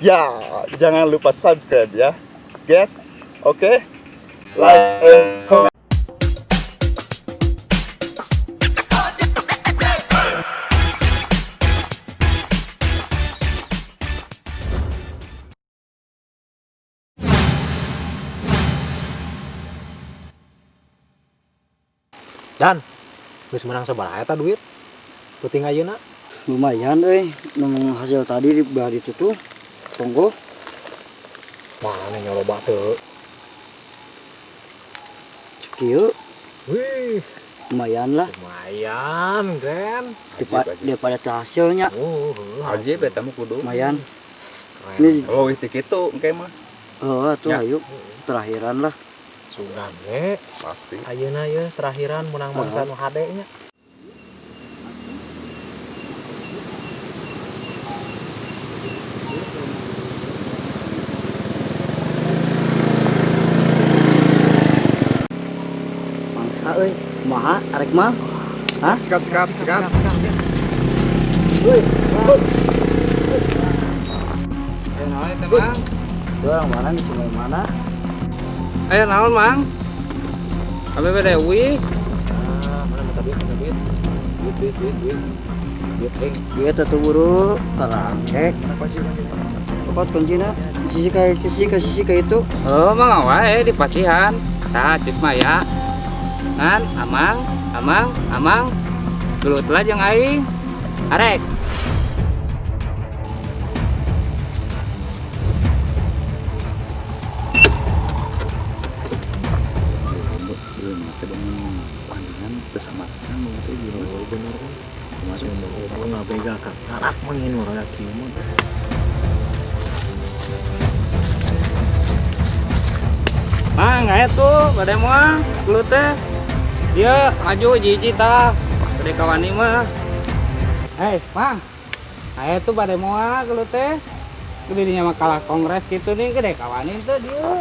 Ya, jangan lupa subscribe ya, guys. Oke, like and comment. Dan geus menang sabaraha eta duit? Peuting ayeuna. Lumayan euy, nu hasil tadi di belah ditu tuh. Tonggo. Mana nyoloba teu? Cek kieu. Wih, lumayan lah. Lumayan, Gren. Daripada teu hasilnya. Oh, Ajib eta mah kudu. Lumayan. Keren. Ini Oh, wis kitu engke mah. oh, tuh Ya. ayo terakhiran lah. Sugan we. Pasti. Ayeuna ye terakhiran menang bangsa nu hade nya. Bangsa euy, kumaha arek mah? Hah? Sikat sikat sikat. Euy, Ayo naon eta, Mang? orang mana di sungai mana? Ayo naon, Mang? KBB Dewi. Ah, mana minta duit, minta duit. Duit, duit, duit, duit. Duit aing. Duit atuh buru, terangke. Copot kuncina, sisi ka sisi ka sisi ka itu. Oh, Mang wae di pasihan. Tah, cis mah ya. Ngan, amang, amang, amang. Gelut lah jeung aing. Arek. Oh, bener kan? Semua orang ngabega ka karak mangin urang kieu mah. Mang, aya tuh bade moal gelut teh. Dieu maju hiji-hiji tah. Bade kawani mah. Hei, Mang. Aya tuh bade moal gelut teh. Gede dinya mah kalah kongres gitu nih, gede kawani tuh dieu.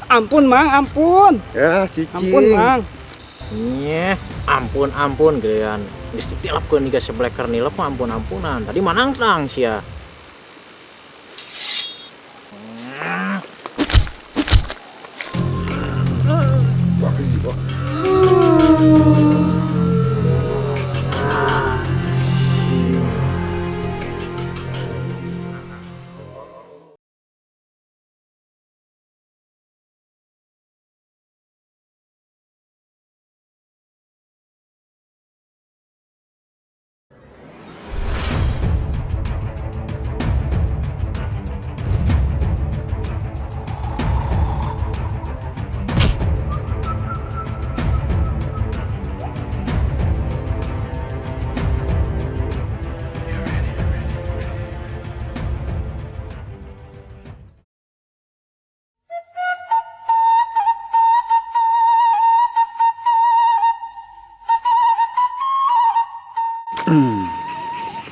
Ampun, Mang, ampun. Ya, cicing. Ampun, Mang. Nyeh, ampun ampun gean. Geus ditilapkeun iga sebleker nilep mah ampun-ampunan. Tadi manang tang sia.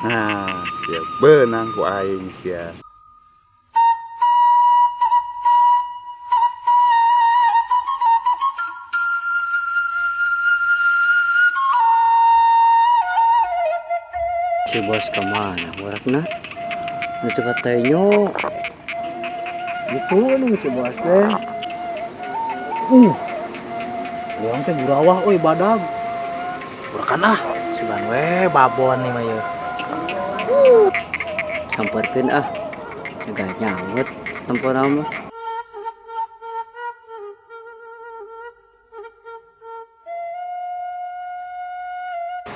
Nah, siap benang ku aing sia. Si bos kemana urakna? Nu cepat tanya. Gitu nih si bos teh. Urang teh burawah euy badag. Urakan ah, sugan we babon nih mah ieu. Samperkeun ah. Enggak nyangut tempo nama.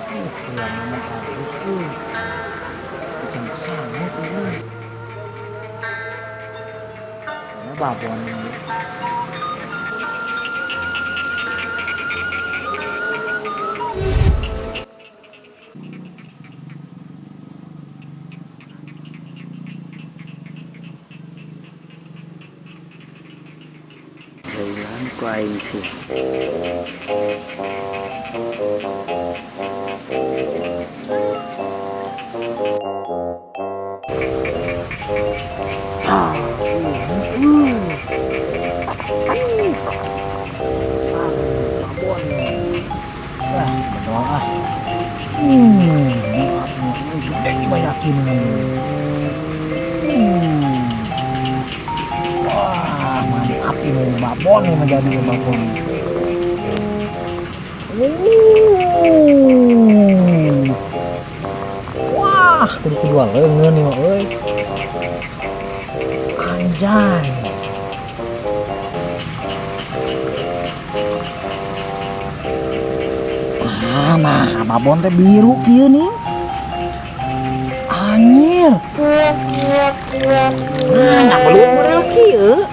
Yang nama halus euy. Bikin sangut euy. Mana babon nih. Jauhan ku aing sih. Besar babon. Wah, bener ah. Kaki nih. Wah, mantap ini babon ini menjadi babon. Wah, kudu kedua leungeun nih mah euy. Anjay. Nah, babon teh biru kieu nih. Anjir. Nah, belum model kieu.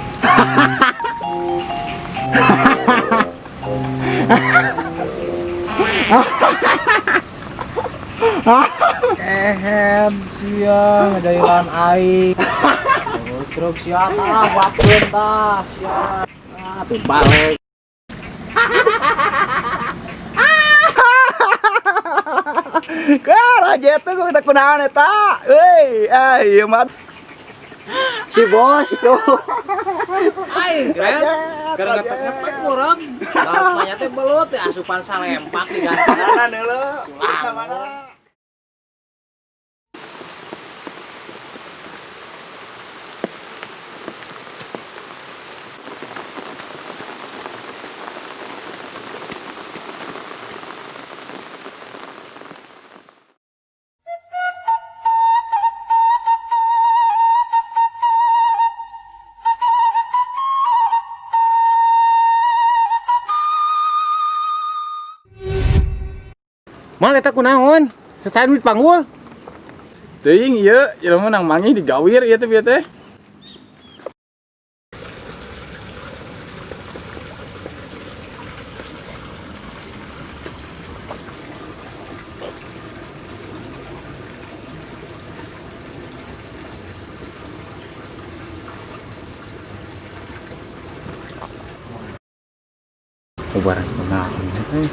Ehem sia ngajailan aing. Truk sia tah wakeun tah sia. Ah, tuh balik. Kah raja itu gua kita kunaon eta. Euy, ah ieu mah Si bos tuh. Aing keren. Keur ngetek-ngetek urang. Bapaknya teh belut teh asupan salempak diganti. Mana deuleu? Mana? Mal eta kunaon? Sesaen duit panggul. Teuing ieu, jelema nang manggih digawir ieu teh bieu teh. Lebaran kunaon teh.